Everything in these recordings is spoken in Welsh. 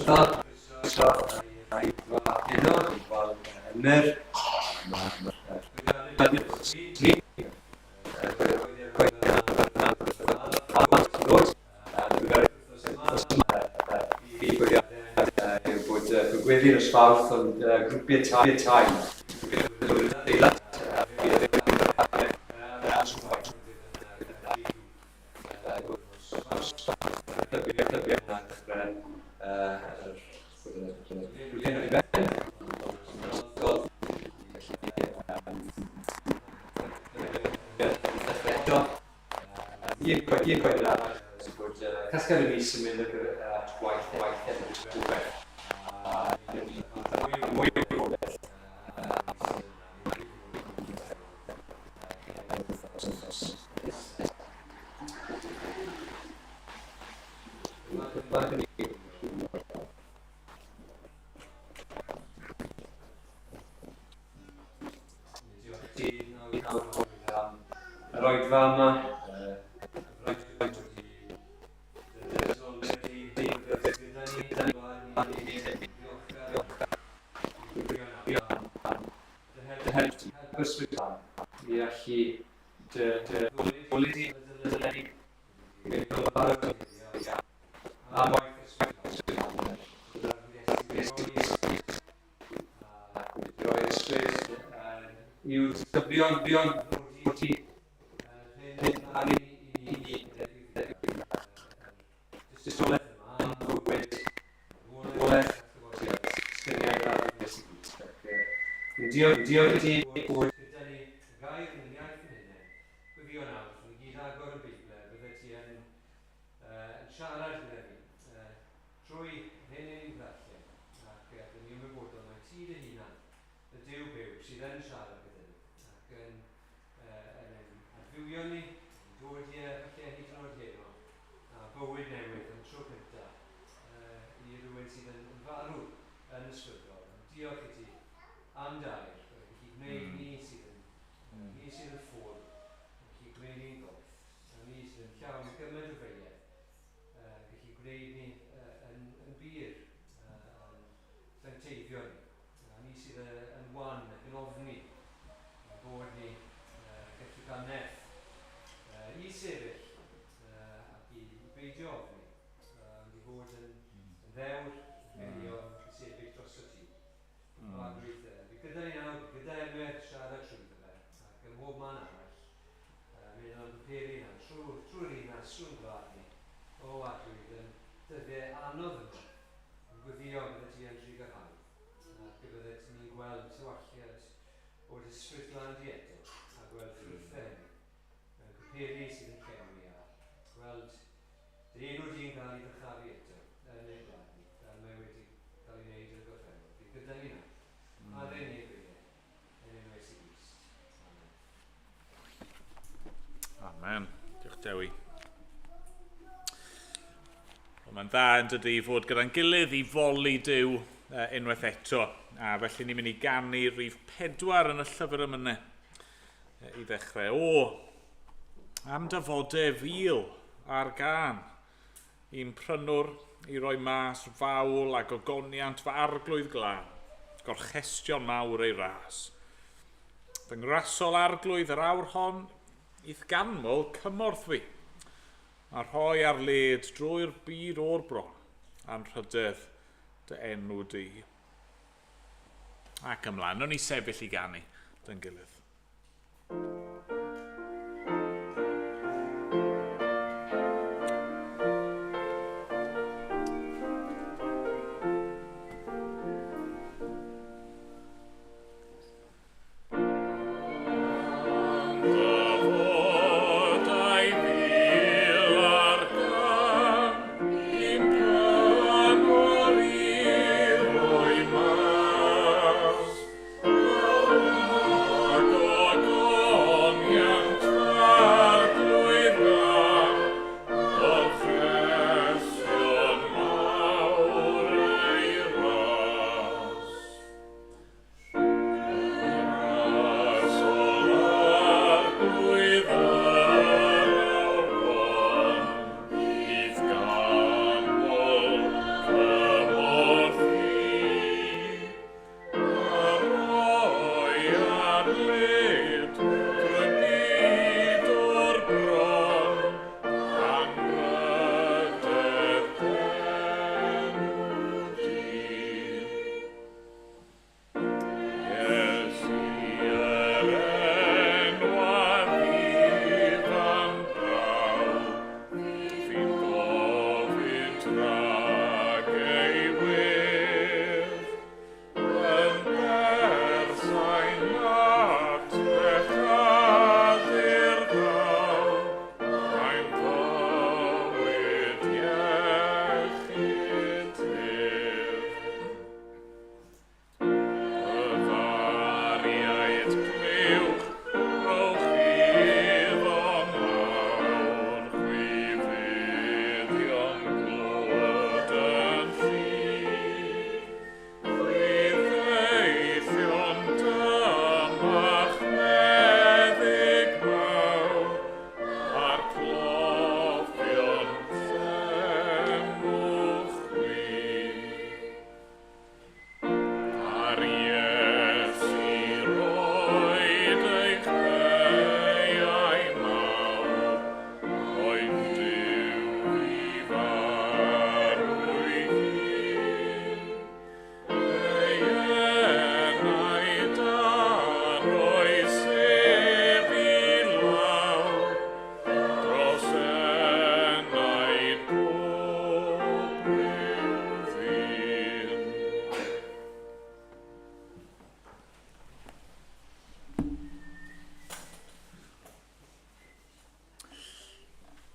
Heno, Emyr, bod gweddi nos Fawrth ond grwpiau tai tai. Casgliad y mis yn mynd at gwaith gwaith rhywbeth. Mwy o wybodaeth. Yr oedfa yma. I allu dy ddoli di I'w disgyblion ti Diolch i ti bod gyda ni y gair yn yr iaith yn hunain. Gweddio nawr, wrth i ni gyd agor y Beibl, byddet ti yn, uh, yn siarad gyda ni uh, trwy hyn i ni'n ddarllen, ac uh, dyn ni ymwybodol mai ti dy hunan, y Duw byw, sydd yn siarad gyda ni, ac yn, uh, yn ein adfywio ni, yn dod i falle hyd yn oed heno, a bywyd newydd am y tro cyntaf uh, i rywun sydd yn, yn farw yn ysbrydol. Diolch i ti am dair, gallu gwneud ni sydd yn, ni sydd yn ffôl, gallu gwneud ni'n ddoeth, a ni sydd yn llawn gymaint o feiau, gallu gwneud ni yn, yn bur, yn sancteiddio ni, a ni sydd yn wan ac yn ofni, yn bod ni gallu cael nerth i sefyll ac i beidio ofni, ond i fod yn, yn ddewr, yn mm. i sefyll drosto ti. Mm. Arglwydd, fi gyda ni nawr, gyda Emyr, siarad trwyddo fe, ac ym mhob man arall, mynd o'n peri nawr, trwy'r trwy ddinas, trwy'n gwlad ni. O, Arglwydd, yn dyddiau anodd yma, yn gweddio bydde ti yn trugarhau, ac y bydde ni'n gweld tywalliad o'r ysbryd glân di eto, a gweld ffrwythau hynny, mewn cwperi sydd yn llewi, a gweld dy enw di'n cael ei ddyrchafu eto yn ein gwlad ni, fel mae wedi cael ei wneud yn y gorffennol. Bydd gyda ni nawr. Mm. Maddau ni y beiau, yn enw Iesu Grist. Amen. Amen. Diolch Dewi. Wel, mae'n dda yn dydy fod gyda'n gilydd i foli Duw unwaith eto. A felly ni'n mynd i ganu rhif 4 yn y llyfr emynau i ddechrau. O, am dafodau fil ar gân i'n prynwr i roi mas fawl a gogoniant fy arglwydd glân, gorchestion mawr ei ras. Fy ngrasol arglwydd yr awr hon, i'th ganmol cymorth fi, a rhoi ar led drwy'r byd o'r bron, anrhydedd dy enw di. Ac ymlaen, o'n i sefyll i ganu dy'n gilydd.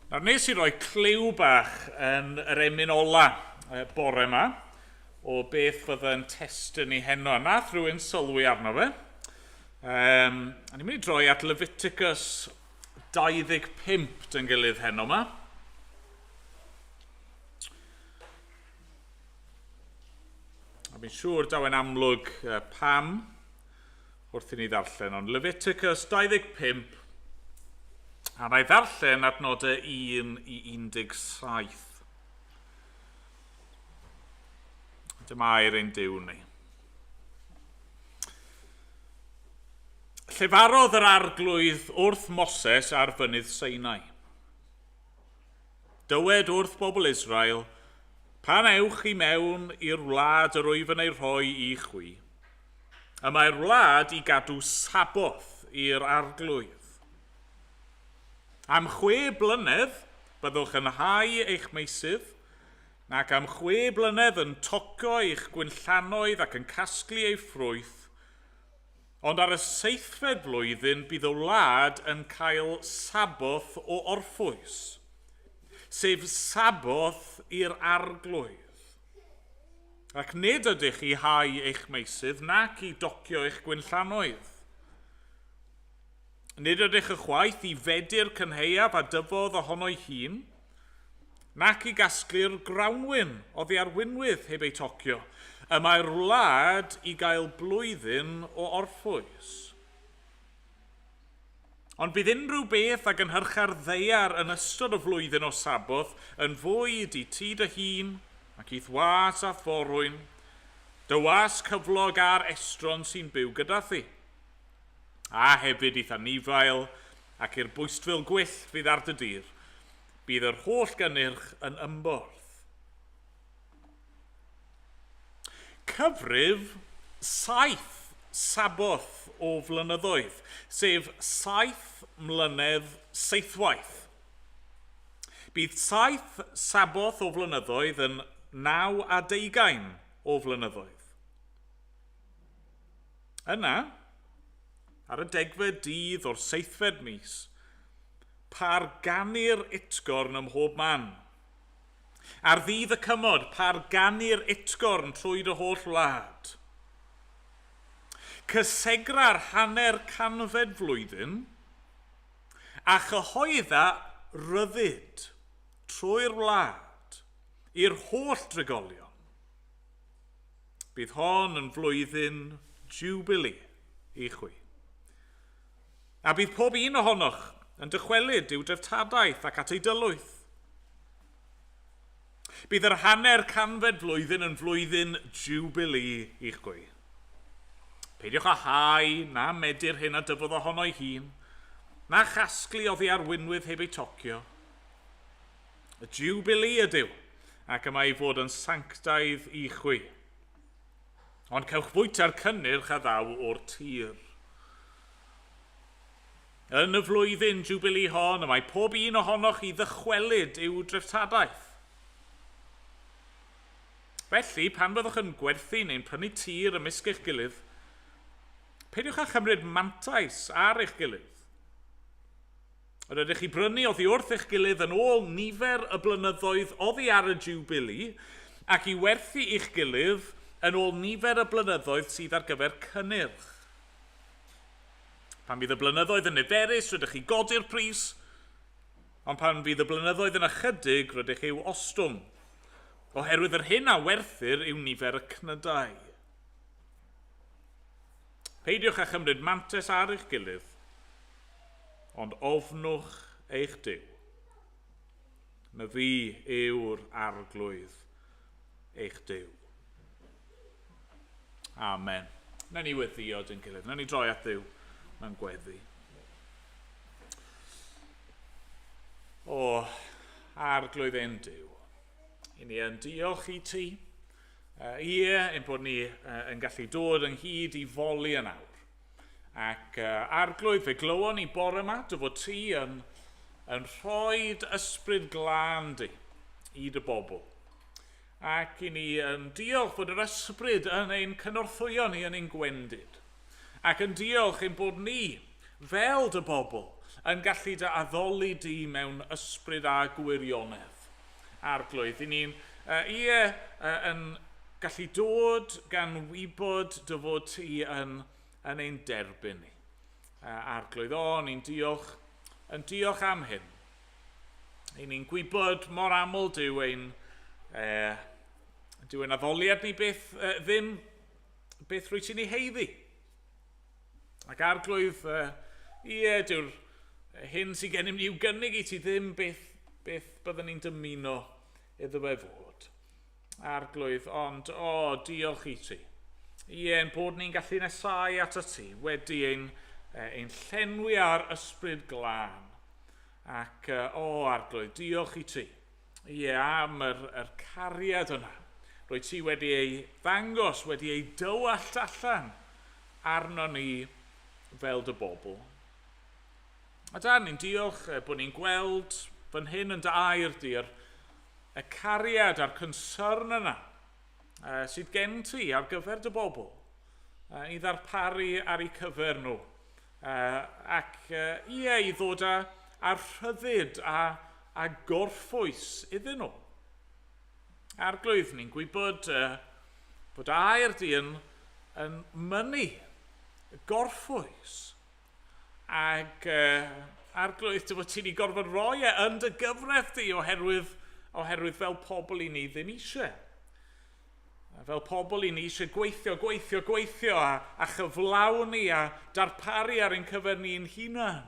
Nawr, nes i roi cliw bach yn yr emyn ola bore yma o beth fydde'n testun i heno. A nath rhywun sylwi arno fe. Um, a ni'n mynd i droi at Leviticus 25 dyn gilydd heno yma. A fi'n siŵr daw e'n amlwg pam wrth i ni ddarllen, ond Leviticus 25, a na i ddarllen adnodau 1 i 17. Dyma air ein Duw ni. Llefarodd yr arglwydd wrth Moses ar fynydd Sinai. Dywed wrth bobl Israel, Pan ewch i mewn i'r wlad yr wyf yn ei rhoi i chwi, y mae'r wlad i gadw Saboth i'r arglwydd. Am chwe blynedd byddwch yn hau eich meysydd, ac am chwe blynedd yn tocio eich gwinllannoedd ac yn casglu eu ffrwyth, Ond ar y seithfed flwyddyn bydd y wlad yn cael Saboth o orffwys, sef Saboth i'r Arglwydd. Ac nid ydych i hau eich meysydd nac i docio eich gwinllannoedd. Nid ydych ychwaith i fedi'r cynhaeaf a dyfodd ohono'i hun, nac i gasglu'r grawnwin oddi ar winwydd heb eu tocio. Y mae'r wlad i gael blwyddyn o orffwys. Ond bydd unrhyw beth a gynhyrcha'r ddaear yn ystod y flwyddyn o Saboth yn fwyd i ti dy hun, ac i'th was a'th forwyn, dy was cyflog a'r estron sy'n byw gyda thi. A hefyd i'th anifail, ac i'r bwystfil gwyllt fydd ar dy dir, bydd yr holl gynnyrch yn ymborth. Cyfrif saith Saboth o flynyddoedd, sef saith mlynedd seithwaith. Bydd saith Saboth o flynyddoedd yn naw a deugain o flynyddoedd. Yna, ar y degfed dydd o'r seithfed mis, par ganu'r utgorn ym mhob man. Ar ddydd y cymod, par ganu'r utgorn trwy dy holl wlad. Cysegra'r hanner canfed flwyddyn, a chyhoedda ryddid trwy'r wlad i'r holl drigolion. Bydd hon yn flwyddyn jiwbilî i chwi. A bydd pob un ohonoch yn dychwelyd i'w dreftadaeth ac at ei dylwyth. Bydd yr hanner canfed flwyddyn yn flwyddyn jiwbilî i chwi. Peidiwch â hau na medi'r hyn a dyfodd ohono'i hun, na chasglu oddi ar winwydd heb eu tocio. Y jiwbilî ydyw, ac y mae i fod yn sanctaidd i chwi. Ond cewch fwyta'r cynnyrch a ddaw o'r tir. Yn y flwyddyn Jwbilî hon, y mae pob un ohonoch i ddychwelyd i'w dreftadaeth. Felly, pan fyddwch yn gwerthu neu'n prynu tir ymysg eich gilydd, peidiwch â chymryd mantais ar eich gilydd. Yr ydych chi brynu oddi wrth eich gilydd yn ôl nifer y blynyddoedd oddi ar y Jiwbilî, ac i werthu i'ch gilydd yn ôl nifer y blynyddoedd sydd ar gyfer cynnyrch. Pan fydd y blynyddoedd yn niferus, rydych chi godi'r pris, ond pan fydd y blynyddoedd yn ychydig, rydych i'w ostwng, oherwydd yr hyn a werthir yw nifer y cnydau. Peidiwch â chymryd mantais ar eich gilydd, ond ofnwch eich Duw. Na fi yw'r arglwydd eich Duw. Amen. Na ni weddio dyn gilydd. Na ni droi at Dduw mewn gweddi. O, arglwydd ein Duw, i ni yn diolch i ti. Ie, ein bod ni yn gallu dod ynghyd i foli yn awr. Ac arglwydd, fe glywon ni bore yma dy fod ti yn, yn rhoi ysbryd glân di i dy bobl. Ac i ni yn diolch fod yr ysbryd yn ein cynorthwyo ni yn ein gwendid. Ac yn diolch ein bod ni fel dy bobl, yn gallu dy addoli di mewn ysbryd a gwirionedd. Arglwydd, i ni'n, ie, yn gallu dod gan wybod dy fod ti yn, yn ein derbyn ni. Arglwydd, o, ni'n diolch, yn diolch am hyn. I ni'n gwybod mor aml dyw ein, dyw ein addoliad ni beth, ddim beth rwy ti'n ei heiddi. Ac arglwydd, ie, dyw'r hyn sydd gennym ni i'w gynnig i ti ddim beth, beth byddwn ni'n dymuno iddo fe fod. Arglwydd, ond, o, diolch i ti. Ie, ein bod ni'n gallu nesau at y ti, wedi ein, ein llenwi ar ysbryd glân. Ac, o, arglwydd, diolch i ti. Ie, am yr, yr cariad yna. Rwy ti wedi ei ddangos, wedi ei dywallt allan arno ni fel dy bobl. A da, ni'n diolch bod ni'n gweld fan hyn yn dy air di, yr, y cariad a'r concern yna sydd gen ti ar gyfer dy bobl, i ddarparu ar eu cyfer nhw. Ac ie, i ddod â, â rhyddid a, a gorffwys iddyn nhw. Arglwydd, ni'n gwybod bod air di yn, yn mynnu gorffwys. Ac arglwydd, dy fod ti wedi gorfod roi e yn dy gyfraith di oherwydd, oherwydd fel pobl i ni ddim eisiau. Fel pobl i ni eisiau gweithio, gweithio, gweithio a, a chyflawni a darparu ar ein cyfer ni'n hunan.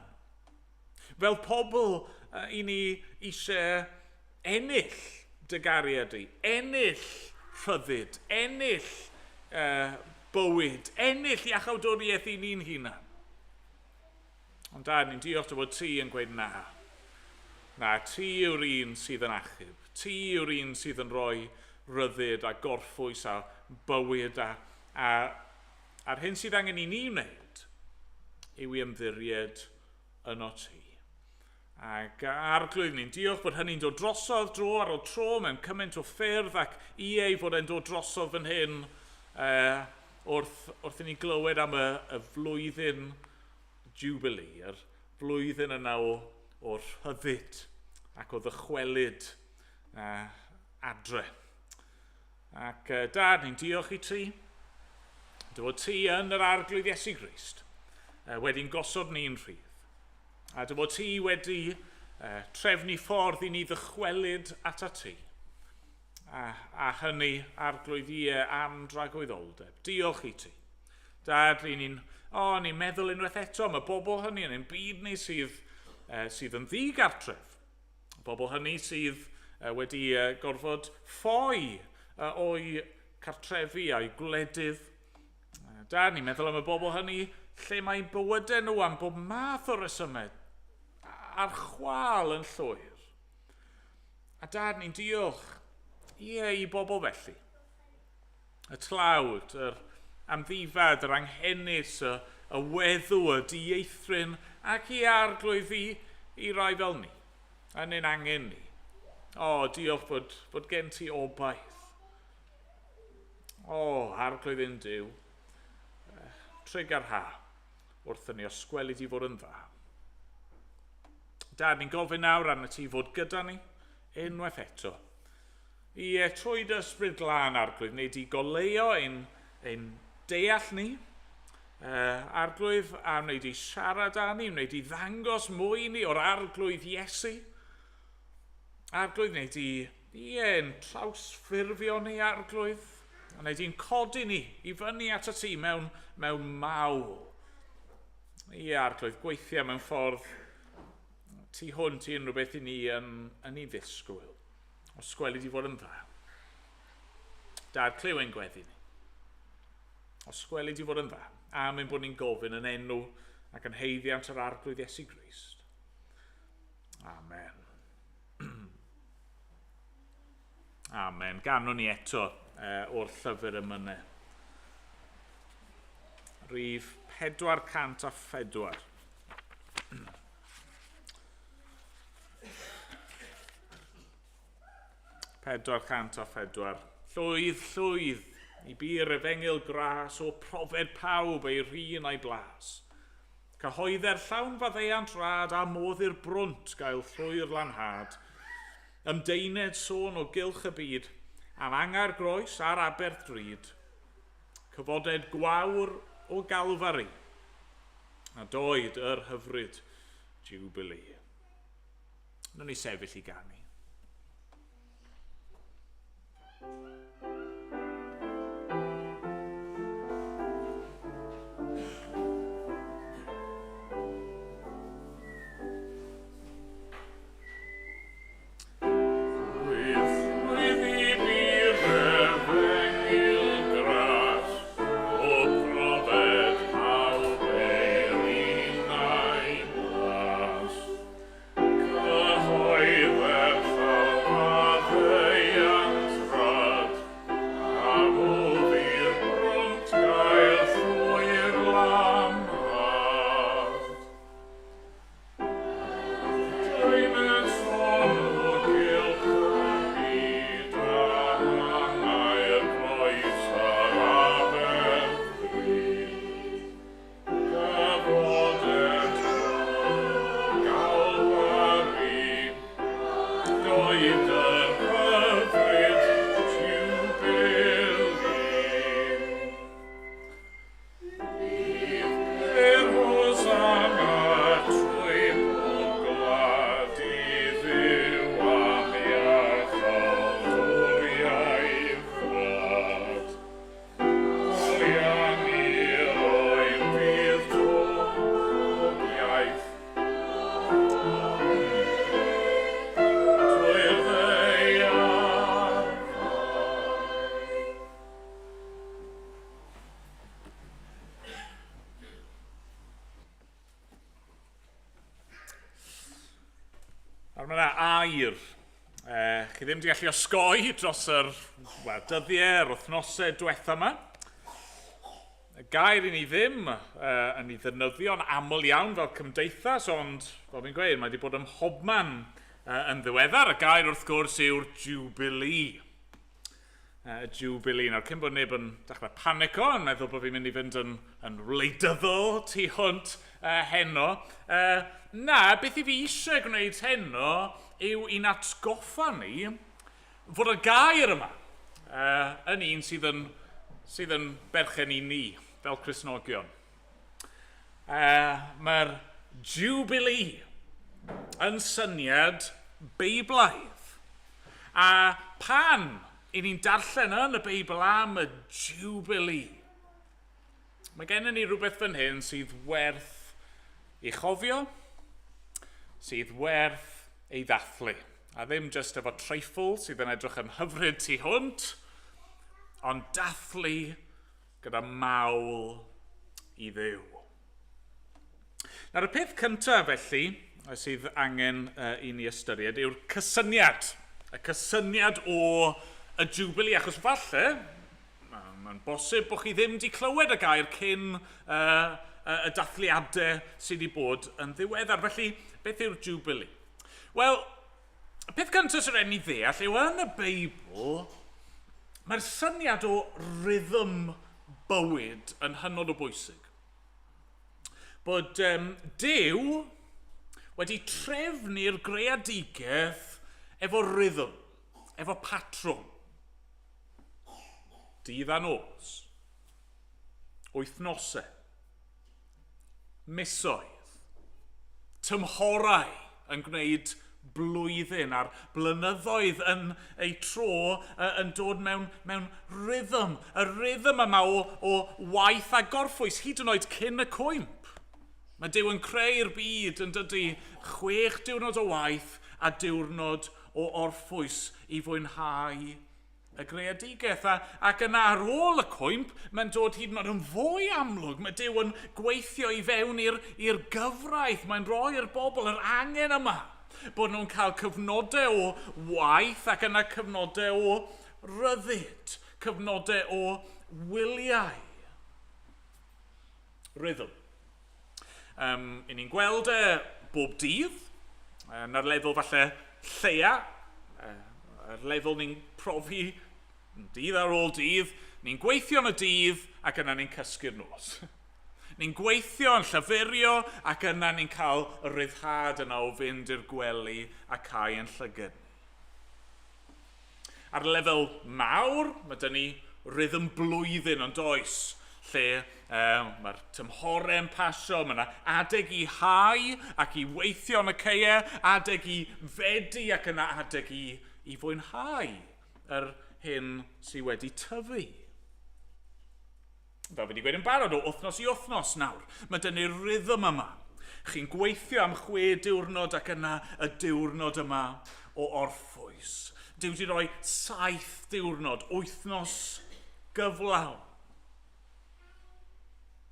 Fel pobl i ni eisiau ennill dy gariad di, ennill rhyddid, ennill uh, bywyd, ennill iachawdwriaeth i ni'n hunan. Ond da, ni'n diolch dy fod ti yn gweud na. Na, ti yw'r un sydd yn achub. Ti yw'r un sydd yn rhoi rhyddid a gorffwys a bywyd a, a, a'r hyn sydd angen i ni wneud yw i ymddiried yno ti. Ac arglwydd, ni'n diolch bod hynny'n dod drosodd dro ar ôl tro mewn cymaint o ffyrdd ac ie ei fod e'n dod drosodd fan hyn wrth, wrth i ni glywed am y, y flwyddyn Jubilee, yr flwyddyn yna o, o rhyddid ac o ddychwelyd adre. Ac dad, ni'n diolch i ti. Dy fod ti yn yr arglwydd Iesu Grist wedi'n gosod ni'n rhydd. A dy fod ti wedi trefnu ffordd i ni ddychwelyd at ti. A, a hynny arglwydd ie am dragwyddoldeb. Diolch i ti. Dad, ry'n ni'n, o, ni'n meddwl unwaith eto am y bobl hynny yn ein byd ni sydd, sydd yn ddigartref. Y bobl hynny sydd wedi gorfod ffoi o'u cartrefi a'u gwledydd. Dad, ni'n meddwl am y bobl hynny lle mae bywydau nhw am bob math o resymau ar chwâl yn llwyr. A dad, ni'n diolch, ie, i bobl felly. Y tlawd, yr amddifad, yr anghenus, y, y weddw, y dieithryn, ac i arglwydd i, i rai fel ni, yn ein angen ni. O, diolch bod, bod gen ti obaith. O, arglwydd ein Duw, trugarha wrthyn ni os gweli di fod yn dda. Dad, ni'n gofyn nawr arna ti fod gyda ni unwaith eto. Ie, trwy dy ysbryd glân, Arglwydd, neu di goleuo ein, ein deall ni, Arglwydd, a wneud i siarad â ni, wneud i ddangos mwy ni o'r Arglwydd Iesu. Arglwydd, wneud i, ie, ein trawsffurfio ni, Arglwydd, a wneud i'n codi ni i fyny at y ti mewn, mewn mawl. Ie, Arglwydd, gweithio mewn ffordd tu hwnt i unrhyw beth i ni yn, yn ei ddisgwyl. Os gweli di fod yn dda. Dad, clyw ein gweddi ni. Os gweli di fod yn dda, am ein bod ni'n gofyn yn enw ac yn heiddiant yr Arglwydd Iesu Grist. Amen. Amen. Ganwn ni eto o'r llyfr emynau. Rhif 404. 404. Llwydd, llwydd, i bu'r efengyl gras o profed pawb ei rhin a'i blas. Cyhoedder llawn faddeuant rad a modd i'r brwnt gael llwyr lanhad. Ymdeined sôn o gylch y byd am anga'r groes a'r aberth drud. Cyfoded gwawr o Galfari a doed yr hyfryd Jubilee. Wnawn ni sefyll i ganu. Nawr mae yna air. Chi ddim wedi gallu osgoi dros yr well, dyddiau, yr wythnosau diwetha yma. Y gair i ni ddim yn ei ddefnyddio'n aml iawn fel cymdeithas, ond fel fi'n gweud, mae wedi bod ym mhobman yn ddiweddar. Y gair wrth gwrs yw'r Jubilee. Y Jubilee. Nawr, cyn bod neb yn dechrau panico, yn meddwl bod fi'n mynd i fynd yn, yn wleidyddol tu hwnt heno. Na, beth i fi eisiau gwneud heno yw i'n atgoffa ni fod y gair yma yn un sydd yn, sydd yn berchen i ni fel Cristnogion. Mae'r Jubilee yn syniad Beiblaidd. A pan i ni'n darllen yn y Beibl am y Jubilee, mae gennym ni rhywbeth fan hyn sydd werth ei chofio, sydd werth ei ddathlu. A ddim jyst efo treiffl sydd yn edrych yn hyfryd tu hwnt, ond dathlu gyda mawl i Dduw. Nawr, y peth cyntaf, felly, sydd angen i ni ystyried yw'r cysyniad. Y cysyniad o y Jubilee, achos falle, mae'n bosib bod chi ddim wedi clywed y gair cyn y dathliadau sydd wedi bod yn ddiweddar. Felly, beth yw'r Jubilee? Wel, y peth cyntaf sy'n rhaid ni ddeall yw yn y Beibl, mae'r syniad o rhythm bywyd yn hynod o bwysig. Bod Duw wedi trefnu'r greadigaeth efo rhythm, efo patrwm. Dydd a nos. Wythnosau. Misoedd. Tymhorau yn gwneud blwyddyn a'r blynyddoedd yn eu tro yn dod mewn, mewn rhythm. Y rhythm yma o, o waith a gorffwys, hyd yn oed cyn y cwymp. Mae Duw yn creu'r byd yn dydy chwech diwrnod o waith a diwrnod o orffwys i fwynhau y greadigaeth. A, ac yna ar ôl y cwymp, mae'n dod hyd yn oed yn fwy amlwg. Mae Duw yn gweithio i fewn i'r, i'r gyfraith. Mae'n rhoi'r bobl yr angen yma. Bod nhw'n cael cyfnodau o waith ac yna cyfnodau o ryddid. Cyfnodau o wyliau. Rhythm. I ni'n gweld e bob dydd, na'r lefel falle lleia, yr lefel ni'n profi dydd ar ôl dydd, ni'n gweithio yn y dydd ac yna ni'n cysgu'r nos. Ni'n gweithio yn llafurio ac yna ni'n cael y rhyddhad yna o fynd i'r gwely a cau yn llygad. Ar lefel mawr, mae dyn ni rhythm blwyddyn ond oes, lle mae'r tymhorau'n pasio, mae yna adeg i hau ac i weithio yn y caeau, adeg i fedi ac yna adeg i, i fwynhau yr hyn sydd wedi tyfu. Fel fi wedi gweud yn barod, o wythnos i wythnos nawr, mae dyn ni'r rhythm yma. Chi'n gweithio am chwe diwrnod ac yna y diwrnod yma o orffwys. Duw wedi rhoi saith diwrnod, wythnos gyflawn.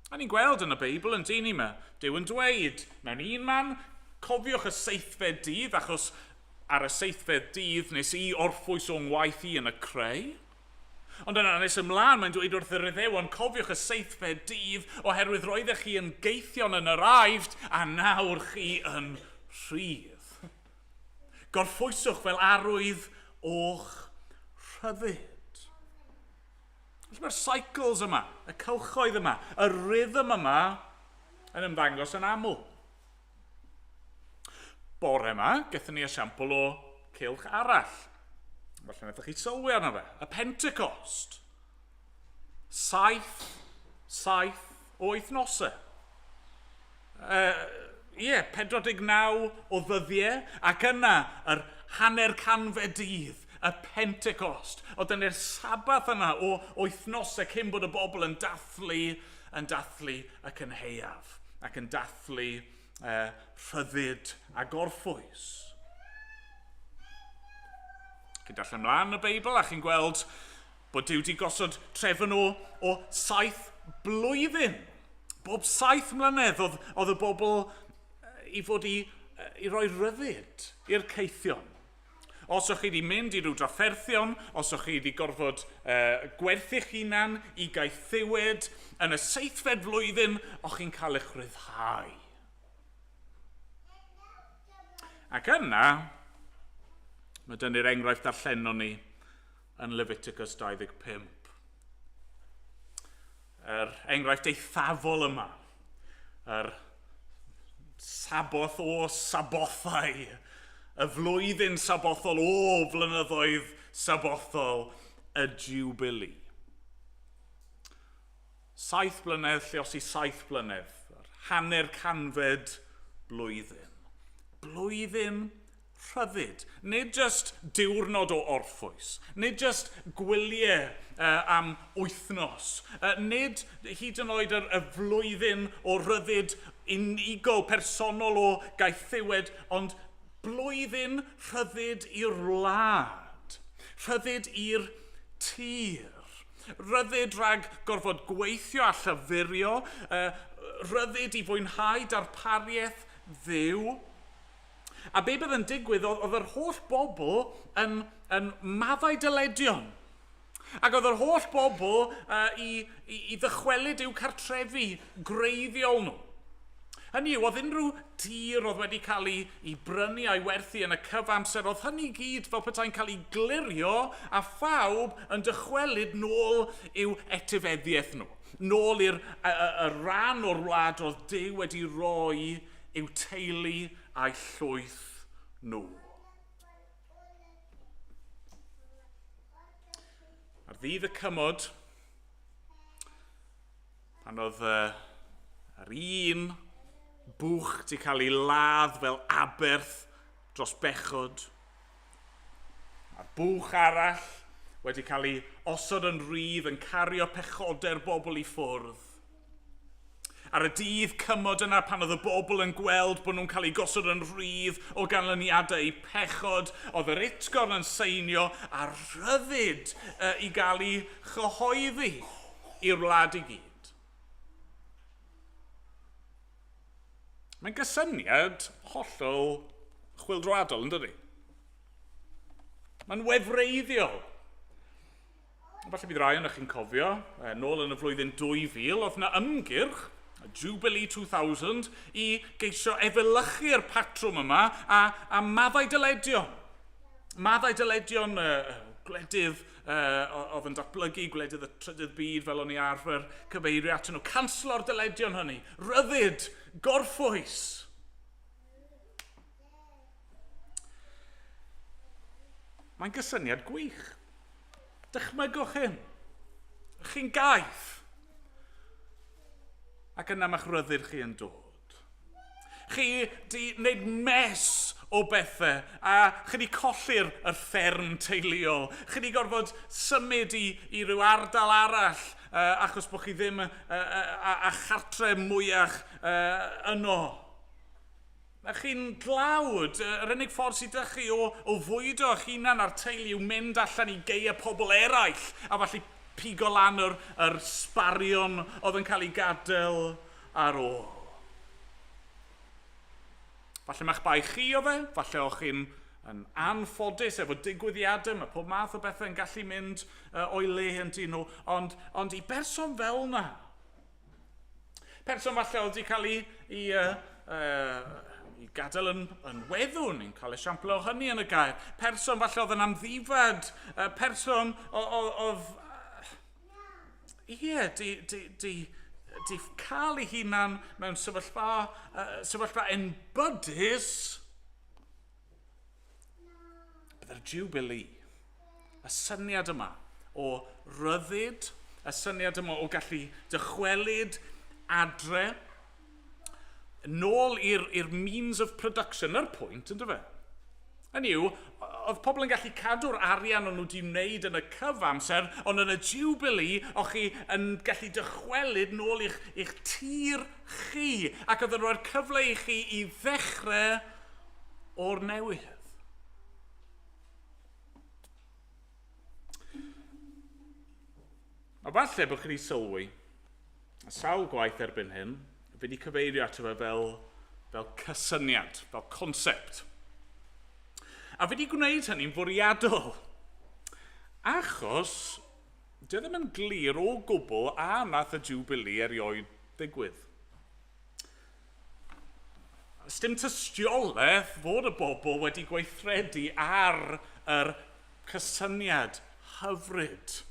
A ni'n gweld yn y Beibl yn dyn ni yma, Duw yn dweud mewn un man, cofiwch y seithfed dydd, achos ar y seithfed dydd nes i orffwys o'n ngwaith i yn y creu. Ond yna nes ymlaen mae'n dweud wrth yr Iddewon, cofiwch y seithfed dydd, oherwydd roeddech chi yn geithion yn yr Aifft, a nawr chi yn rhydd. Gorffwyswch fel arwydd o'ch rhyddid. Felly mae'r cycles yma, y cylchoedd yma, y rhythm yma yn ymddangos yn aml. Bore yma, gethon ni esiampl o cylch arall. Falle wnaethoch chi sylwi arno fe. Y Pentecost. Saith, saith o wythnosau. Ie, uh, yeah, 49 o ddyddiau, ac yna yr hanner canfed dydd, y Pentecost. Oedd dyna'r sabath yna o wythnosau cyn bod y bobl yn dathlu, yn dathlu y cynhaeaf, ac yn dathlu uh, rhyddid a gorffwys. Chi'n darllen mlaen y Beibl a chi'n gweld bod Duw wedi gosod trefn o, o saith blwyddyn. Bob saith mlynedd oedd, oedd y bobl i fod i, i roi rhyddid i'r caethion. Os o'ch chi wedi mynd i ryw drafferthion, os o'ch chi wedi gorfod uh, gwerthu'ch hunan i gaethiwed, yn y seithfed flwyddyn, o'ch chi'n cael eich rhyddhau. Ac yna, mae dynnu'r enghraifft darllenon ni yn Leviticus 25. Yr enghraifft eithafol yma, yr saboth o sabothau, y flwyddyn sabothol o flynyddoedd sabothol, y Jubilee. Saith blynedd, lleosi saith blynedd, yr hanner canfed blwyddyn. Blwyddyn rhyddid. Nid jyst diwrnod o orffwys, nid jyst gwyliau uh, am wythnos, uh, nid hyd yn oed yr, y flwyddyn o ryddid unigol, personol o gaethiwed, ond blwyddyn rhyddid i'r wlad, rhyddid i'r tir, rhyddid rhag gorfod gweithio a llyfurio, uh, rhyddid i fwynhau darpariaeth Dduw. A be bydd yn digwydd, oedd, oedd yr holl bobl yn, yn maddau dyledion. Ac oedd yr holl bobl uh, i, i, i ddychwelyd i'w cartrefi gwreiddiol nhw. Hynny yw, oedd unrhyw tir oedd wedi cael ei, ei brynu a'i werthu yn y cyfamser, oedd hynny gyd fel petai'n cael ei glirio a phawb yn dychwelyd nôl i'w etifeddiaeth nhw. Nôl i'r y, y, y rhan o'r wlad oedd Duw wedi roi i'w teulu a'i llwyth nhw. Ar ddydd y cymod, pan oedd uh, yr un bwch wedi cael ei ladd fel aberth dros bechod, a'r bwch arall wedi cael ei osod yn rhydd yn cario pechodau'r bobl i ffwrdd. Ar y dydd cymod yna pan oedd y bobl yn gweld bod nhw'n cael eu gosod yn rhydd o ganlyniadau eu pechod, oedd yr utgorn yn seinio a rhyddid uh, i gael ei chyhoeddi i'r wlad i gyd. Mae'n gysyniad hollol chwyldroadol, yn dydy? Mae'n wefreiddiol. Falle bydd rai ohonoch chi'n cofio, nôl yn y flwyddyn 2000, oedd yna ymgyrch, Jubilee 2000, i geisio efelychu'r patrwm yma a, a maddau dyledion. Maddau dyledion uh, Gwledydd oedd yn datblygu, gwledydd y trydydd byd fel o'n i arfer cyfeirio atyn nhw. Canslo'r dyledion hynny. Rhyddid, gorffwys. Mae'n gysyniad gwych. Dychmygwch hyn. Chi'n gaeth. Ac yna mae'ch rhyddid chi yn dod. Chi di wneud mess o bethau a chi di colli'r yr fferm teuluol. Chi di gorfod symud i, i ryw ardal arall achos bod chi ddim a chartre mwyach yno. Mae chi'n dlawd. Yr unig ffordd sydd 'da chi o, o fwydo eich hunan a'r teulu yw mynd allan i geia pobl eraill a falle pigo lan yr, yr sbarion oedd yn cael ei gadael ar ôl. Falle ma'ch bai chi o fe, falle o'ch chi'n yn anffodus efo digwyddiadau, mae pob math o bethau yn gallu mynd o'i le yn dyn nhw, ond, ond i berson fel yna, Person falle oedd wedi cael ei, ei, ei gadael yn, yn weddw, ni'n cael esiampl o hynny yn y gair. Person falle oedd yn amddifad, person oedd... Ie, di, di, di, di cael ei hunan mewn sefyllfa, sefyllfa enbydus, Byddai'r Jubilee, y syniad yma o ryddid, y syniad yma o gallu dychwelyd adre, nôl i'r means of production, yr pwynt, ynddo fe? Hynny yw, oedd pobl yn gallu cadw'r arian o'n nhw wedi wneud yn y cyfamser, ond yn y Jubilee, o'ch chi yn gallu dychwelyd nôl i'ch, i'ch tir chi, ac oedd yn rhoi'r cyfle i chi i ddechrau o'r newydd. A falle bod chi wedi sylwi, a sawl gwaith erbyn hyn, fi wedi cyfeirio ato fe fel, fel cysyniad, fel concept. A fi wedi gwneud hynny'n fwriadol, achos dio ddim yn glir o gwbl a nath y Jubilee erioed ddigwydd. Sdim tystiolaeth fod y bobl wedi gweithredu ar yr cysyniad hyfryd,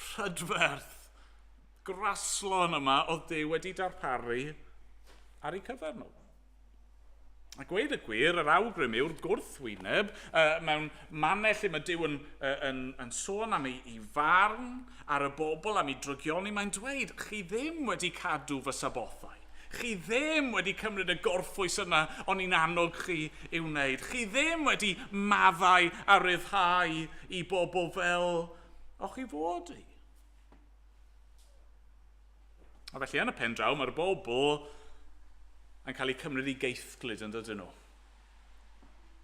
prydferth, graslon yma oedd Duw wedi darparu ar eu cyfer nhw. A gweud y gwir, yr awgrym yw'r gwrthwyneb uh, mewn mannau lle mae Duw yn, uh, yn, yn sôn am ei, ei farn ar y bobl, am ei drygioni, mae'n dweud, chi ddim wedi cadw fy sabothau. Chi ddim wedi cymryd y gorffwys yna o'n i'n annog chi i'w wneud. Chi ddim wedi maddau a ryddhau i bobl fel o'ch chi fod i. A felly yn y pen draw mae'r bobl yn cael eu cymryd i geithglyd yn dydyn nhw.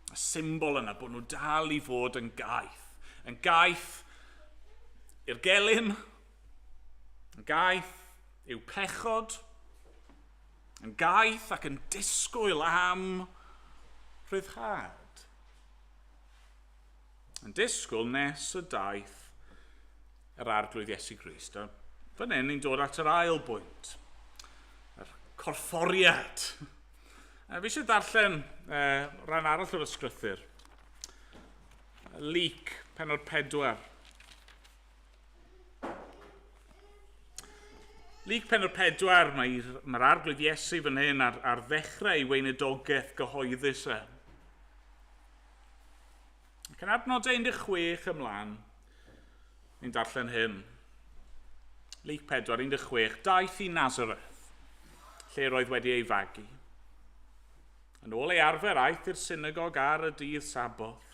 Y symbol yna bod nhw dal i fod yn gaeth. Yn gaeth i'r gelyn, yn gaeth i'w pechod, yn gaeth ac yn disgwyl am rhyddhad. Yn disgwyl nes y daeth yr Arglwydd Iesu Grist. A fan hyn ni'n dod at yr ail bwynt, yr corfforiad. A fi eisiau darllen rhan arall o'r ysgrythyr. Luc, penod 4. Luc penod 4, mae'r mae Arglwydd Iesu fan hyn ar, ar ddechrau ei weinidogaeth gyhoeddus e. Ac yn adnodau 16 ymlaen, ni'n darllen hyn. Luc 4, 16, daeth i Nazareth, lle roedd wedi ei fagu. Yn ôl ei arfer aeth i'r synagog ar y dydd Saboth,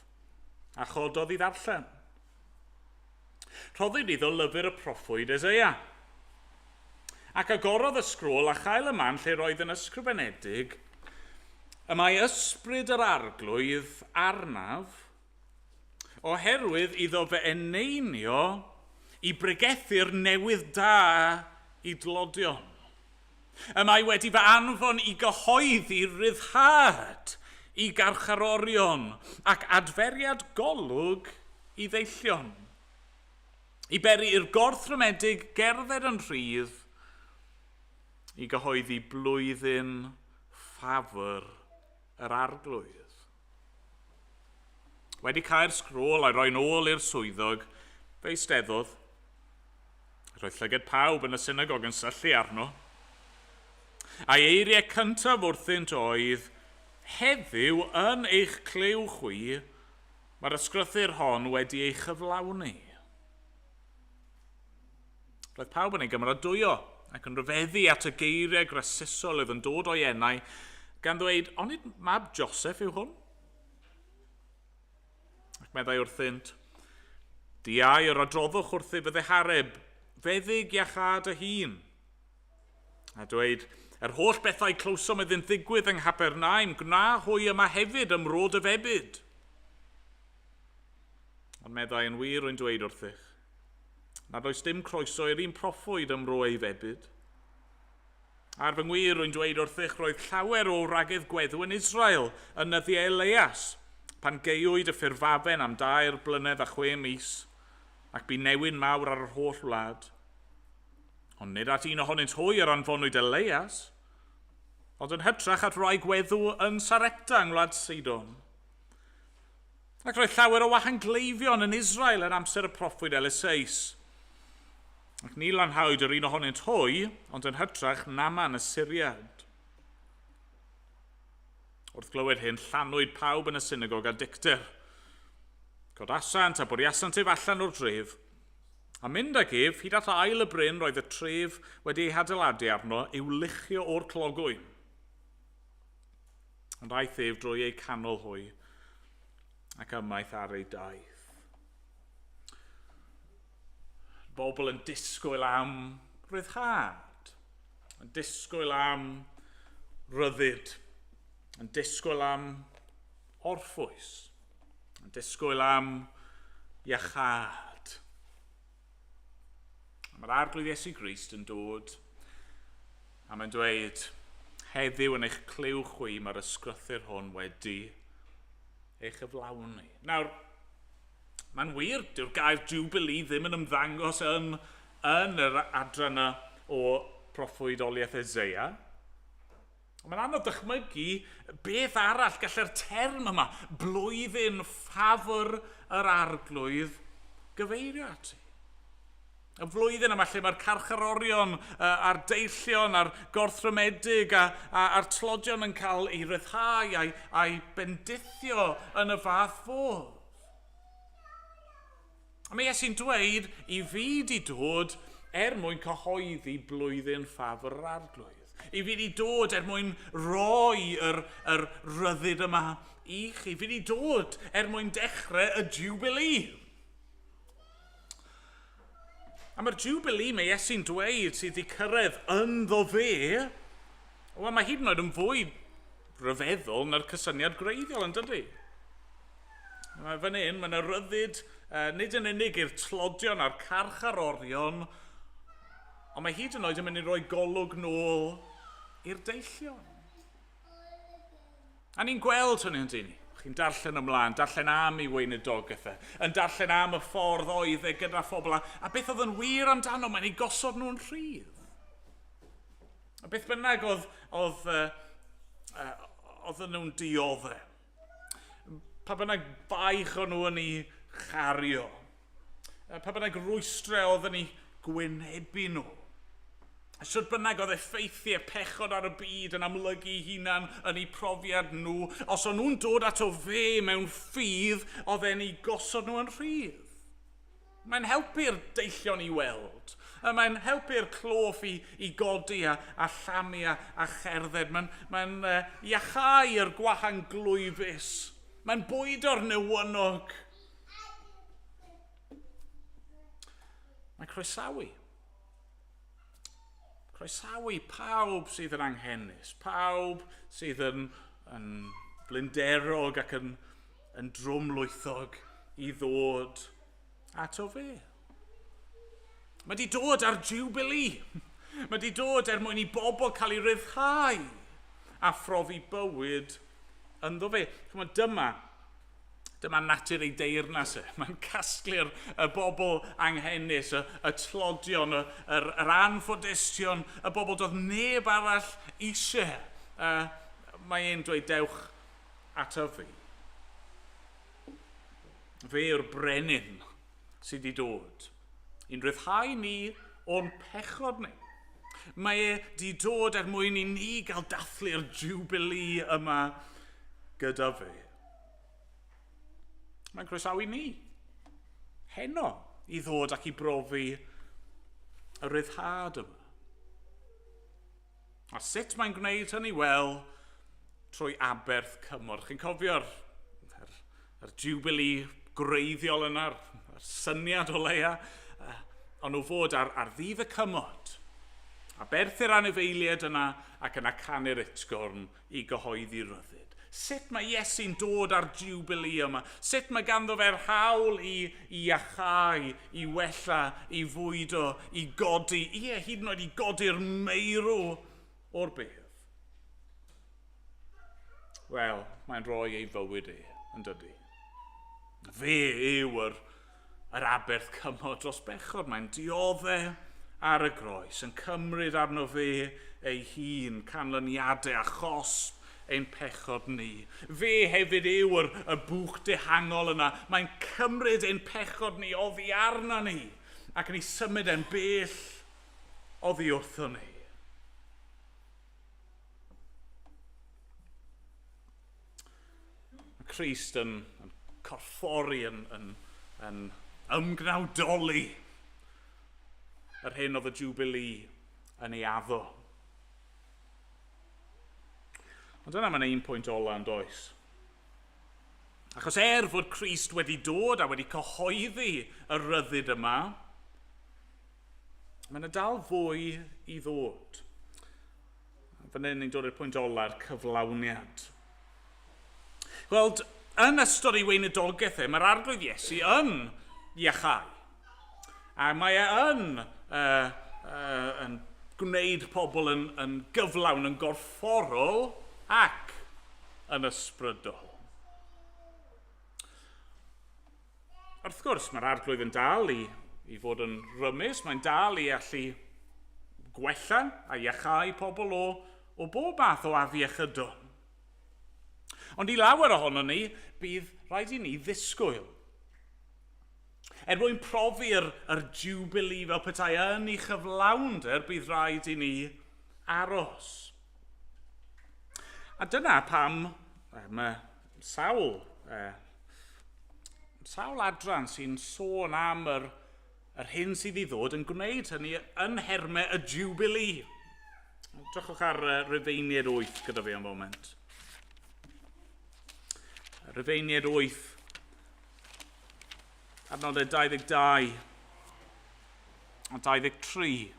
a chododd i ddarllen. Rhoddwyd iddo lyfr y proffwyd Eseia. Ac agorodd y sgrôl a chael y man lle roedd yn ysgrifenedig, Y mae ysbryd yr arglwydd arnaf, oherwydd iddo fy eneinio i bregethu'r newydd da i dlodion. Y mae wedi fy anfon i gyhoeddi ryddhad i garcharorion ac adferiad golwg i ddeillion, i beri i'r gorthrymedig gerdded yn rhydd, i gyhoeddi blwyddyn ffafr yr arglwydd. Wedi cau'r sgrôl a'i roi'n ôl i'r swyddog, fe eisteddodd. Roedd llygad pawb yn y synagog yn syllu arno. A'i eiriau cyntaf wrthynt oedd, Heddiw yn eich clyw chwi, mae'r ysgrythur hon wedi ei chyflawni. Roedd pawb yn ei gymeradwyo ac yn rhyfeddu at y geiriau grasusol oedd yn dod o'i enau, gan ddweud, onid mab Joseph yw hwn? Ac meddai wrthynt, Diau yr adroddwch wrthyf y ddehareb, feddyg iachâd y hun. A dweud, yr holl bethau clywsom iddynt ddigwydd yng Nghapernaum, gwna hwy yma hefyd ym mro dy febyd. Ond meddai yn wir rwy'n dweud wrthych, nad oes dim croeso i'r un proffwyd ym mro ei febyd. Ar fy ngwir, rwy'n dweud wrthych, roedd llawer o wragedd gweddw yn Israel yn nyddiau Eleias, pan gaewyd y ffurfafen am dair blynedd a chwe mis, ac bu newyn mawr ar yr holl wlad. Ond nid at un ohonynt hwy yr anfonwyd Eleias, ond yn hytrach at wraig weddw yn Sarepta yng ngwlad Sidon. Ac roedd llawer o wahangleifion yn Israel yn amser y proffwyd Eliseus. Ac ni lanhawyd yr un ohonynt hwy, ond yn hytrach Naman y Syriad. Wrth glywed hyn, llanwyd pawb yn y synagog â dicter. Codasant a bwriasant ef allan o'r dref, a mynd ag ef hyd at ael y bryn roedd y tref wedi ei hadeiladu arno i'w luchio o'r clogwyn. Ond aeth ef drwy eu canol hwy ac ymaith ar ei daith. Bobl yn disgwyl am ryddhad, yn disgwyl am ryddid, yn disgwyl am orffwys, yn disgwyl am iachâd. Mae'r Arglwydd Iesu Grist yn dod a mae'n dweud, heddiw yn eich clyw chwi mae'r ysgrythur hwn wedi ei chyflawni. Nawr, mae'n wir, dyw'r gair Jubilee ddim yn ymddangos yn, yn yr adran yna o proffwydoliaeth Eseia. Ond mae'n anodd dychmygu beth arall gallai'r term yma, blwyddyn ffafr yr arglwydd, gyfeirio ati. Y flwyddyn yma lle mae'r carcharorion a'r deillion a'r gorthrymedig a, a, a'r tlodion yn cael ei ryddhau a'i, a'i bendithio yn y fath fodd. A mae Iesu'n dweud i fi di dod er mwyn cyhoeddi blwyddyn ffafr yr arglwydd. I fi di dod er mwyn rhoi yr, yr rhyddid yma i chi. Fi di dod er mwyn dechrau y Jubilee. A mae'r Jubilee mae Iesu'n dweud sydd wedi cyrraedd ynddo fe, wel mae hyd yn oed yn fwy rhyfeddol na'r cysyniad gwreiddiol yn dydy? Mae fan hyn, mae yna ryddid, nid yn unig i'r tlodion a'r carcharorion, ond mae hyd yn oed yn mynd i roi golwg nôl i'r deillion. A ni'n gweld hynny yn dyn ni. Chi'n darllen ymlaen, darllen am ei weinidogaeth e, yn darllen am y ffordd oedd e gyda phobl, a, a beth oedd yn wir amdano, mae'n ei gosod nhw'n rhydd. A beth bynnag oedd, oedd, uh, oedd nhw'n dioddef. Pa bynnag baich o'n nhw yn ei chario. Pa bynnag rwystrau oedd yn ei gwynebu nhw. Sut bynnag oedd effeithiau pechod ar y byd yn amlygu hunan yn eu profiad nhw, os o'n nhw'n dod ato fe mewn ffydd, oedd e'n eu gosod nhw yn rhydd. Mae'n helpu'r deillion i weld. Mae'n helpu'r cloff i, i godi a, a llamu a, a cherdded. Mae'n mae iachau yr gwahanglwyfus. Mae'n bwydo'r newynog. Mae'n croesawu. Croesawu pawb sydd yn anghenus, pawb sydd yn, yn blinderog ac yn, yn drwmlwythog i ddod ato fe. Mae di dod ar Jubilee. Mae di dod er mwyn i bobl cael ei ryddhau a phrofi bywyd ynddo fe. Chymod, dyma, dyma natur ei deyrnas e. Mae'n casglu'r y bobl anghenus, y, y tlodion, y, yr, yr anffodusion, y bobl doedd neb arall eisiau. Uh, mae e'n dweud dewch ato fi. Fe yw'r brenin sydd wedi dod i'n rhyddhau ni o'n pechod ni. Mae e wedi dod er mwyn i ni gael dathlu'r Jubilee yma gyda fe. Mae'n croesawu ni heno i ddod ac i brofi y ryddhad yma. A sut mae'n gwneud hynny? Wel, trwy aberth cymorth. Chi'n cofio'r yr, yr Jubilee gwreiddiol yna'r yr syniad o leia, ond nhw fod ar, ar ddydd y cymod. Aberthu'r anifeiliaid yna ac yna canu'r utgorn i gyhoeddi rhyddid. Sut mae Iesu'n dod â'r Jubilee yma? Sut mae ganddo fe'r hawl i, i iachau, i wella, i fwydo, i godi, ie, hyd yn oed i godi'r meirw o'r bedd? Wel, mae'n rhoi ei fywyd e, yn dydy. Fe yw yr, yr aberth cymod dros bechod. Mae'n dioddef ar y groes, yn cymryd arno fe ei hun canlyniadau a chosb ein pechod ni. Fe hefyd yw yr, y bwch dehangol yna. Mae'n cymryd ein pechod ni oddi arno ni ac yn ei symud e'n bell oddi wrtho ni. Mae Crist yn, yn corffori, yn, yn, yn ymgnawdoli yr hyn oedd y Jubilee yn ei addo. Ond dyna mae'n un pwynt ola yn does. Achos er fod Crist wedi dod a wedi cyhoeddi y rhyddid yma, mae yna dal fwy i ddod. Fan hyn ni'n dod i'r pwynt ola'r cyflawniad. Gweld, yn ystod ei weinidogaeth e, mae'r arglwydd Iesu yn iachau. A mae e yn, uh, uh, yn gwneud pobl yn, yn gyflawn, yn gorfforol ac yn ysbrydol. Wrth gwrs, mae'r arglwydd yn dal i, i fod yn rymus, mae'n dal i allu gwella a iachau pobl o, o bob math o afiechydon. Ond i lawer ohono ni, bydd rhaid i ni ddisgwyl. Er mwyn profi'r yr Jubilee fel petai yn ei chyflawnder, bydd rhaid i ni aros. A dyna pam mae sawl, eh, sawl adran sy'n sôn am yr, yr hyn sydd i ddod yn gwneud hynny yn nhermau y Jubilee. Drychwch ar uh, Rufeiniaid 8 gyda fi am foment. Rufeiniaid 8, adnodau 22 a 23.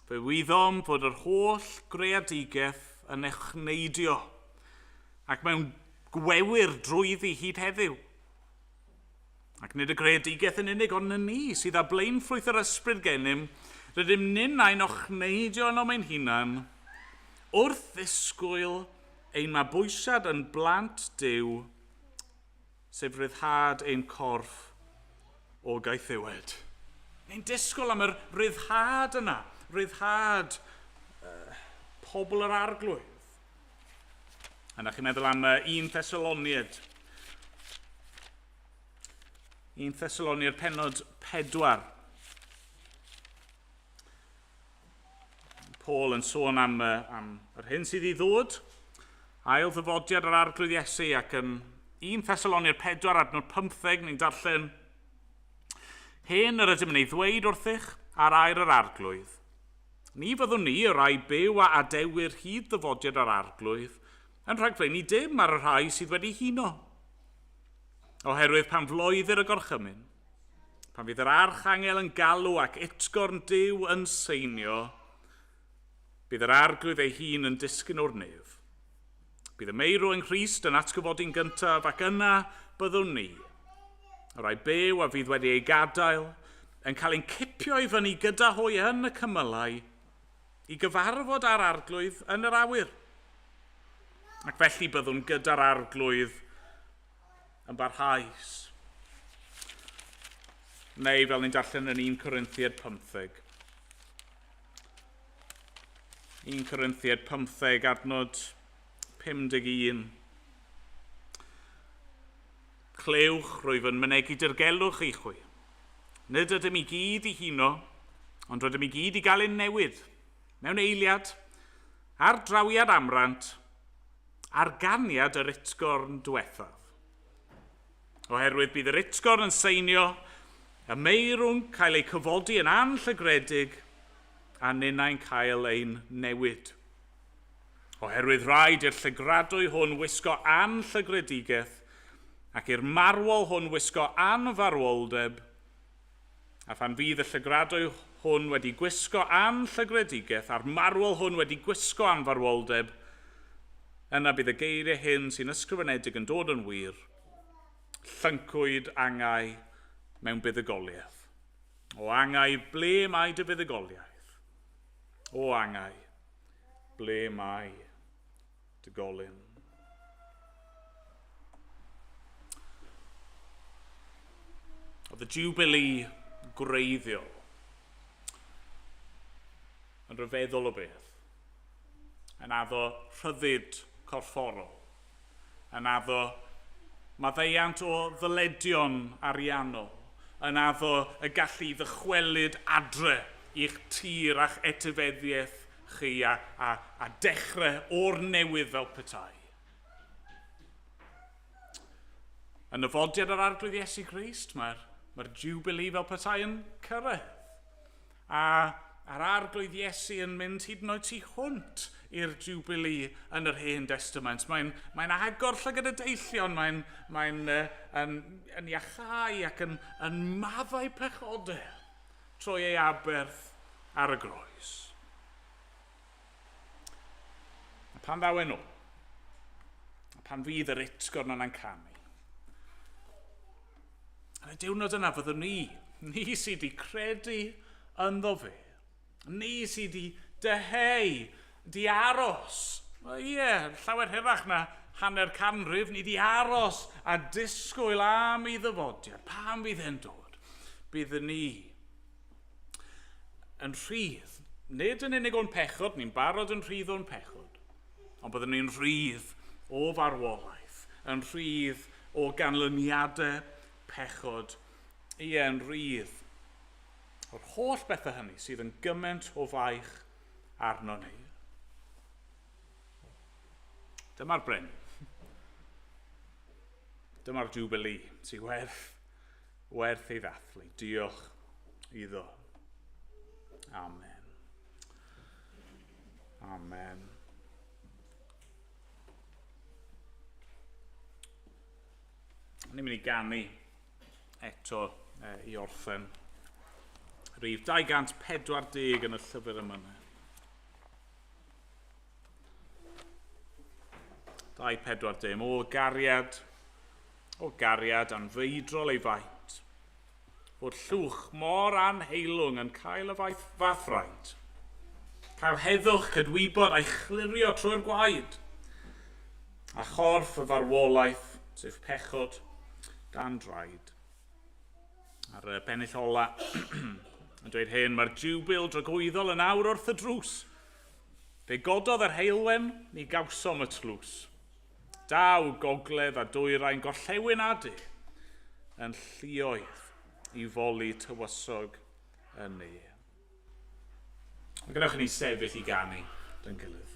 Fe wyddom fod yr holl greadigaeth yn echneidio ac mewn gwewyr drwyddi hyd heddiw. Ac nid y greadigaeth yn unig, ond yn ni sydd â blaenffrwyth yr ysbryd gennym, rydym ninnau'n ochneidio ynom ein hunan wrth ddisgwyl ein mabwysiad yn blant Duw, sef rhyddhad ein corff o gaethiwed. Ni'n disgwyl am yr rhyddhad yna, rhyddhad uh, pobl yr arglwydd. A na chi'n meddwl am uh, 1 Thessaloniad. 1 Thessaloniad penod 4. Paul yn sôn am, uh, am yr hyn sydd i ddod, ail ddyfodiad yr arglwydd Iesu ac yn 1 Thessaloniaid 4 adnod 15 ni'n darllen Hyn yr ydym yn ei ddweud wrthych ar air yr arglwydd. Ni fyddwn ni, y rhai byw a adewir hyd ddyfodiad yr arglwydd, yn rhagflaenu dim ar y rhai sydd wedi huno. Oherwydd pan floeddir y gorchymyn, Pan fydd yr archangel yn galw ac utgorn Duw yn seinio, bydd yr arglwydd ei hun yn disgyn o'r nef. Bydd y meirw yng Nghrist yn atgyfodi'n gyntaf ac yna byddwn ni, y rhai byw a fydd wedi ei gadael, yn cael ein cipio i fyny gyda hwy yn y cymylau i gyfarfod â'r arglwydd yn yr awyr. Ac felly byddwn gyda'r arglwydd yn barhaus. Neu fel ni'n darllen yn 1 Corinthiad 15. 1 Corinthiad 15 adnod 51. Clywch, rwyf yn mynegi dirgelwch i chwi. Nid ydym i gyd i huno, ond rydym i gyd i gael ein newid, mewn eiliad, ar drawiad amrant, ar ganiad yr utgorn diwethaf. Oherwydd bydd yr utgorn yn seinio, y meirw'n cael eu cyfodi yn anllygredig, a ninnau'n cael ein newid. Oherwydd rhaid i'r llygradwy hwn wisgo anllygredigaeth, ac i'r marwol hwn wisgo anfarwoldeb, a phan fydd y llygradwy hwn wedi gwisgo anllygredigaeth, a'r marwol hwn wedi gwisgo anfarwoldeb, yna bydd y geiriau hyn sy'n ysgrifenedig yn dod yn wir, llyncwyd angau mewn buddugoliaeth. O angau, ble mae dy fuddugoliaeth? O angau, ble mae dy golyn? Oedd y Jubilee gwreiddiol yn rhyfeddol o beth, yn addo rhyddid corfforol, yn addo maddeuant o ddyledion ariannol, yn addo y gallu i ddychwelyd adre i'ch tir a'ch etifeddiaeth chi a, a, a dechrau o'r newydd fel petai. Yn nyfodiad yr Arglwydd Iesu Grist, mae'r mae Jubilee fel petai yn cyrraedd. A a'r Arglwydd Iesu yn mynd hyd yn oed tu hwnt i'r Jubilee yn yr Hen Destament. Mae'n mae agor llygad y deillion, mae'n mae yn, yn iachau ac yn, yn maddau pechodau trwy ei aberth ar y groes. A pan ddaw e'n ôl, a pan fydd yr utgorn yna'n canu, yn y diwrnod yna fyddwn ni, ni sydd wedi credu ynddo fe, ni sydd wedi dyheu, di aros, ie, yeah, llawer hirach na hanner canrif, ni di aros a disgwyl am ei ddyfodiad. Pam fydd e'n dod? Bydd ni yn rhydd, nid yn unig o'n pechod, ni'n barod yn rhydd o'n pechod, ond byddwn ni'n rhydd o farwolaeth, yn rhydd o ganlyniadau pechod, ie, yn rhydd o'r holl bethau hynny sydd yn gymaint o faich arno ni. Dyma'r brenin. Dyma'r Jubilee sy'n werth werth ei ddathlu. Diolch iddo. Amen. Amen. Ni'n mynd i ganu eto e, i orffen. Rhif 240 yn y llyfr yma. 240. O gariad O gariad anfeidrol ei faint, fod llwch mor anheilwng yn cael y faith fath fraint. Cael heddwch cydwybod a'i chlirio trwy'r gwaed, a chorff y farwolaeth, sef pechod, dan draed. Ar y bennill ola, yn dweud hyn, mae'r jiwbil dragwyddol yn awr wrth y drws. Fe gododd yr heulwen, ni gawsom y tlws. Daw gogledd a dwyrain gorllewin a de yn lluoedd i foli tywysog y ne. Gadewch i ni sefyll i ganu dy'n gilydd.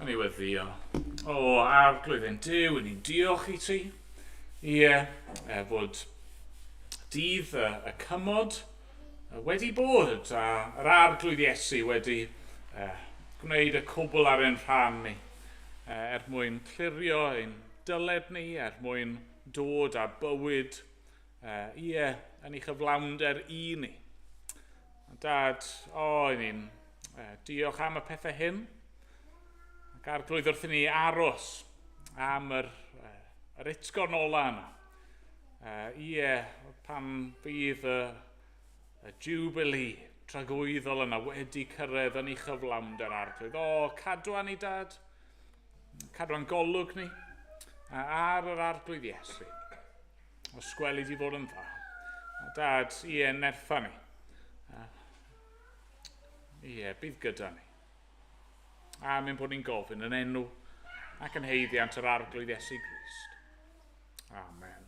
Yn ei weddio. O, Arglwydd ein Duw, ni'n diolch i ti. Ie, e, fod dydd y, y cymod wedi bod a yr Arglwydd Iesu wedi e, gwneud y cwbl ar ein rhan ni e, er mwyn clirio ein dyled ni, er mwyn dod â bywyd e, ie, yn ei chyflawnder i ni. Dad, o, i ni'n e, diolch am y pethau hyn. Ac Arglwydd wrth i ni aros am yr, yr utgorn ola yna. Ie, pan fydd y, y Jubilee tragwyddol yna wedi cyrraedd yn ei chyflawnder Arglwydd. O, cadwa ni, Dad. Cadwa'n golwg ni ar yr Arglwydd Iesu. Os gweli di fod yn dda. A Dad, ie, nertha ni. Ie, bydd gyda ni. A mynd bod ni'n gofyn yn enw ac yn haeddiant yr Arglwydd Iesu Grist. Amen.